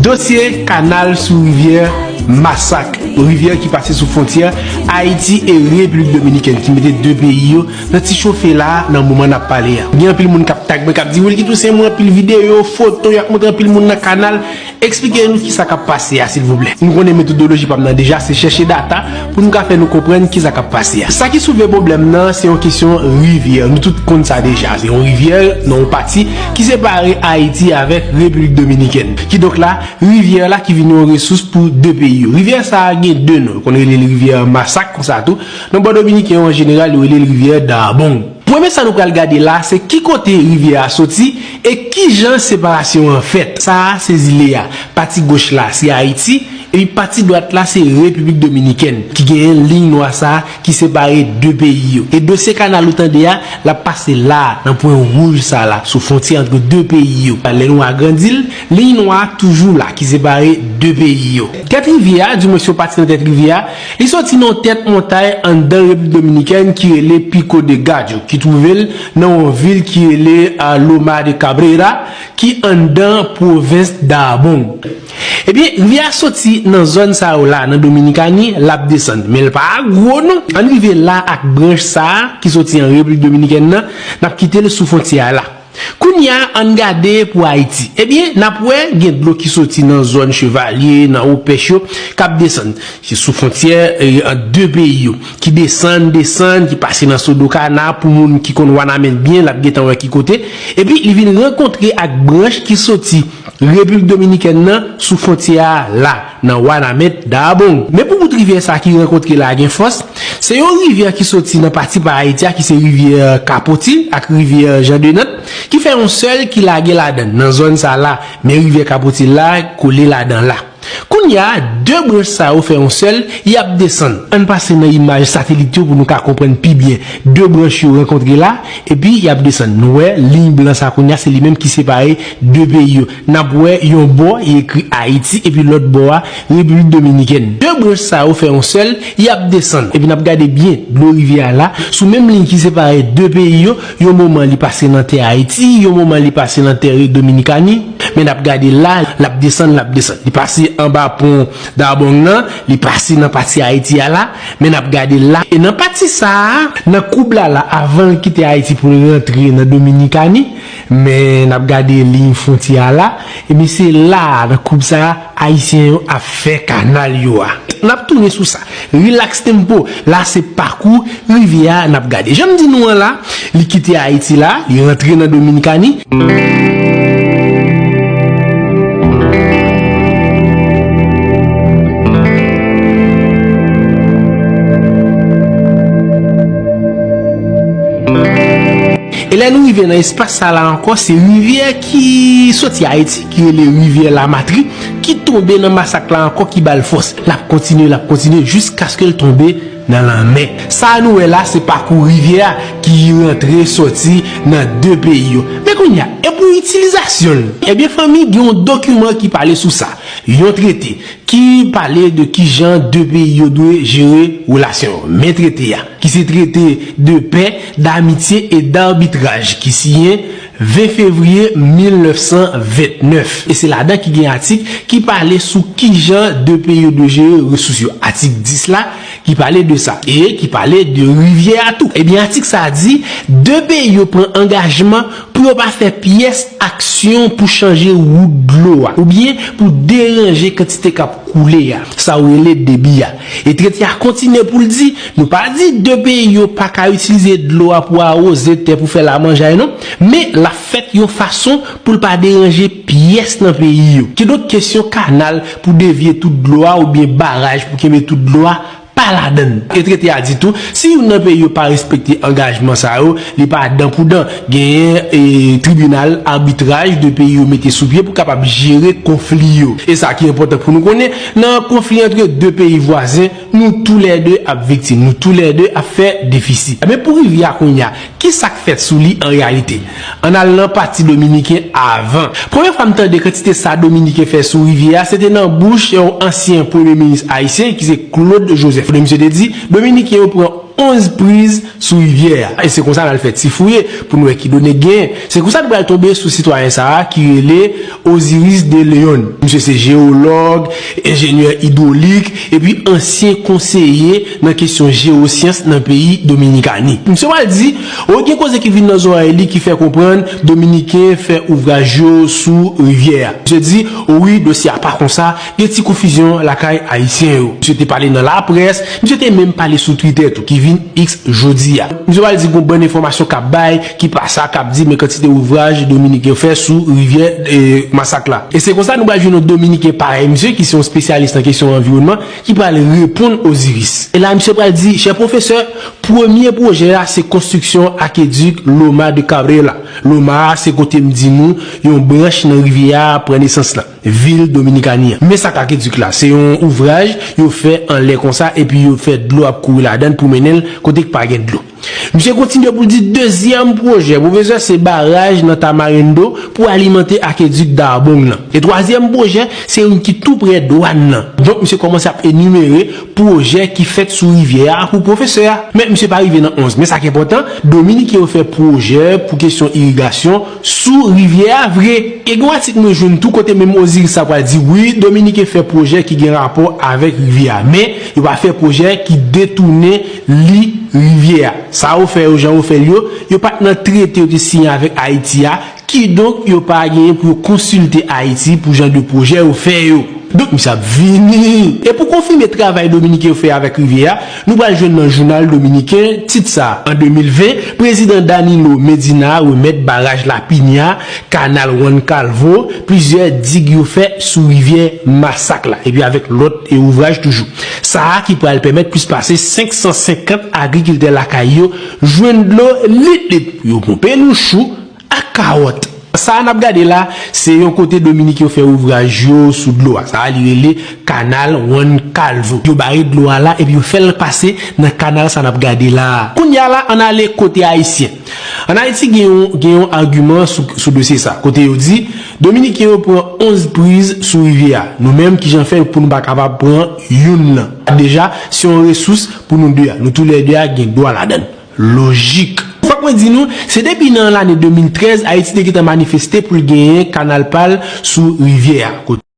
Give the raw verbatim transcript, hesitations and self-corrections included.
Dosye kanal sou rivyè Masak, rivyè ki pase sou fwontyè Ayiti e Repiblik Dominikèn, ki mete de peyi yo nan ti chofe la nan moman n ap pale a. Gen anpil moun k ap tag mwen, k ap di, "Wilky Toussaint, mwen anpil videyo, foto, y ap montre anpil moun nan kanal. Eksplike nou kisa k ap pase a, silvouplè." Nou konnen metodoloji pa m nan deja, se chèche data pou nou ka fè nou konprann kisa k ap pase a. Sa ki soulve pwoblèm nan, se yon kesyon rivyè. Nou tout konn sa deja. Se yon rivyè nan yon pati ki separe Ayiti avèk Repiblik Dominikèn. Kidonk la, rivyè la ki vin yon resous pou de peyi yo. Rivyè sa a gen de non. Yo konn rele l rivyè Masak konsa tou. Nan bò dominiken yo, an jeneral, yo rele l rivyè Dabong. Premye sa nou pral gade la, se ki kote rivyè a soti e ki jan separasyon an fèt. Sa a se zile a. Pati goch la, se Ayiti, epi pati dwat la, se Repiblik Dominikèn, ki genyen liy nwa sa a ki separe de peyi yo. E dosye kanal ou tande a, l ap pase la, nan pwen wouj sa la, sou fwontyè ant de peyi yo. Lè nou agrandi l, liy nwa a toujou la, ki separe de peyi yo. Tèt rivyè a, dimwens yon pati nan tèt rivyè a, li soti nan yon tèt montay anndan Repiblik Dominikèn ki rele Pico de Gallo, ki twouve l nan yon vil ki rele, a, Loma de Cabrera, ki anndan pwovens Dahbong. Ebyen, rivyè a soti nan zòn sa yo la, nan Dominikani, l ap desann. Men l pa gwo non. Ann rive la ak branch sa a ki soti an Repiblik Dominikèn nan, n ap kite l sou fwontyè a la. Kounye a, ann gade pou Ayiti. Ebyen, n ap wè gen dlo ki soti nan zòn Chevalye, nan Opèch yo, k ap desann. Se sou fwontyè, e, ant de peyi yo, ki desann, desann, ki pase nan Sodokana, pou moun ki konn Wanament byen, l ap gentan wè ki kote. Epi, li vin rankontre ak branch ki soti Repiblik Dominikèn nan sou fwontyè a la, nan Wanament, Dahbong. Men pou bout rivyè sa ki rankontre la gen fòs, se yon rivyè ki soti nan pati pa Ayiti a, ki se rivyè Capotil ak rivyè Jean Denant, ki fè yon sèl ki lage ladan l nan zòn sa la, men rivyè Capotil la kole ladan la. Kounye a, de branch sa yo fè yon sèl, y ap desann. Ann pase nan imaj satelit yo pou nou ka konprann pi byen. De branch yo rankontre la, epi y ap desann. Nou wè, liy blan sa kounye a, se li menm ki separe de peyi yo. N ap wè yon bò, y ekri Ayiti, epi lòt bò a, Repiblik Dominikèn. De branch sa yo fè yon sèl, y ap desann. Epi n ap gade byen dlo rivyè a la, sou menm liy ki separe de peyi yo, yon moman li pase nan tè Ayiti, yon moman li pase nan tè Dominikani. Men n ap gade la, l ap desann, l ap desann. Li pase anba pon Dahbong nan, li pase nan pati Ayiti a la, men n ap gade la. E nan pati sa a, nan koub la la, avan l kite Ayiti pou l rantre nan Dominikani, men n ap gade liy fwontyè a la, ebyen se la, nan koub sa a, Ayisyen yo ap fè kanal yo a. N ap tounen sou sa. Relax tempo. La se pakou rivyè a n ap gade. Jan m di nou an la, li kite Ayiti la, li rantre nan Dominikani. E lè nou rive nan espas sa la ankò, se rivyè ki soti Ayiti, ki rele rivyè Lamatri, ki tonbe nan Masak la ankò, ki ba l fòs. L ap kontinye, l ap kontinye jiskaske l tonbe nan lanmè. Sa a nou wè la, se pakou rivyè a ki rantre soti nan de peyi yo. Men kounye a, e pou itilizasyon l? Ebyen, fanmi, gen yon dokiman ki pale sou sa. Yon trete ki pale de kijan de peyi yo dwe jere relasyon yo. Men trete a, ki se trete de pè, damitye e dabitraj ki siyen ven fevriye mil nèf san vennèf. E se ladan ki gen atik ki pale sou kijan de peyi yo dwe jere resous yo. Atik dis la ki pale de sa e ki pale de rivyè a tou. Ebyen, atik sa a di, de peyi yo pran angajman pou yo pa fè pyès aksyon pou chanje wout dlo a, oubyen pou deranje kantite k ap koule a, sa yo rele debi a. E trete a kontinye pou l di, nou pa di de peyi yo pa ka itilize dlo a pou awoze tè, pou fè lamanjay non, men l ap fèt yon fason pou l pa deranje pyès nan peyi yo. Kidonk, kesyon kanal pou devye tout dlo a oubyen baraj pou kenbe tout dlo a pa ladan l. E trete a di tou, si youn nan peyi yo pa respekte angajman sa yo, li pa dan pou dan. Genyen, e, tribinal abitraj de peyi yo mete sou pye pou kapab jere konfli yo. E sa ki enpòtan pou nou konnen, nan konfli ant de peyi vwazen, nou toulède ap viktim, nou toulède ap fè defisi. Men pou rivyè a kounye a, ki sa k fèt sou li an reyalite? Ann al nan pati dominiken avan. Premye fwa m tande kantite sa Dominiken fè sou rivyè a, se te nan bouch yon ansyen premye minis ayisyen ki se Claude Joseph. Kote misye te di, Dominiken yo pran onz priz sou rivyè a. E se konsa n al fè ti fouye pou n wè ki done k genyen. Se konsa n pral tonbe sou sitwayen sa a ki rele Osiris de Leon. Misye se jewològ, enjenyè idwolik, epi ansyen konseye nan kesyon jewosyans nan peyi Dominikani. Misye pral di, o gen koze ki vin nan zòrèy li ki fè konprann Dominiken fè ouvraj yo sou rivyè a. Misye di, o wi, dosye a pa konsa, gen ti konfizyon lakay Ayisyen yo. Misye te pale nan laprès, misye te menm pale sou Twitter tou, ki vin X jodi a. Misye pral di gon bann enfòmasyon k ap bay, ki pa sa, k ap di men kantite ouvraj Dominiken yo fè sou rivyè e, Masak la. E se konsa nou pral jwenn yon Dominiken parèy misye, ki se yon espesyalis nan kesyon anviwònman, ki pral reponn Osiris. E la, misye pral di, chè pwofesè, premye pwojè a se konstriksyon akedik Loma de Cabrera. Loma a se kote m di nou yon branch nan rivyè a pran nesans lan, vil Dominikani an. Men sa k akedik la, se yon ouvraj yo fè anlè konsa epi yo fè dlo ap kouri ladan l pou mennen l kote k pa gen dlo. Misye kontinye pou l di dezyèm pwojè pwofesè se baraj nan Tamarindo pou alimante akedik Darbong lan. E twazyèm pwojè se youn ki tou prè dwàn nan. Donk misye kòmanse ap enimere pwojè ki fèt sou rivyè a pou pwofesè a. Men misye pa rive nan onz. Men sa k enpòtan, Dominiken yo fè pwojè pou kesyon irigasyon sou rivyè a vre. E gen yon atik mwen jwenn tou kote menm Osiris sa pral di wi, Dominiken fè pwojè ki gen rapò avèk rivyè a, men yo pa fè pwojè ki detounen li rivyè a. Sa yo fè yo, jan yo fè l yo, yo pa t nan trete yo te siyen avèk Ayiti a, kidonk yo pa genyen pou yo konsilte Ayiti pou jan de pwojè yo fè yo. Donk misye ap vini. E pou konfime travay Dominiken yo fè avèk rivyè a, nou pral jwenn nan jounal dominiken tit sa a. An de mil ven, prezidan Danilo Medina remèt baraj La Piña, kanal Juan Calvo, plizyè dig yo fè sou rivyè Masak la, epi avèk lòt e ouvraj toujou. Sa a ki pral pèmèt plis pase senk san senkant agrikiltè lakay yo jwenn dlo lit lit pou yo ponpe louchou ak kawòt. Sa a n ap gade la, se yon kote Dominiken yo fè ouvraj yo sou dlo a. Sa a li rele kanal Juan Calvo. Yo bare dlo a la epi yo fè l pase nan kanal sa n ap gade la a. Kounye a la, ann ale kote Ayisyen. Ann Ayiti, gen yon, gen yon agiman sou, sou dosye sa, kote yo di, Dominiken yo pran onz priz sou rivyè a. Nou menm, kijan fè pou nou pa kapab pran youn nan? Deja, se yon resous pou nou de a. Nou toulède a gen dwa ladan l. Lojik. Fòk mwen di nou, se depi nan lane de mil trèz, Ayiti te gentan manifeste pou l genyen kanal pa l sou rivyè a. Kote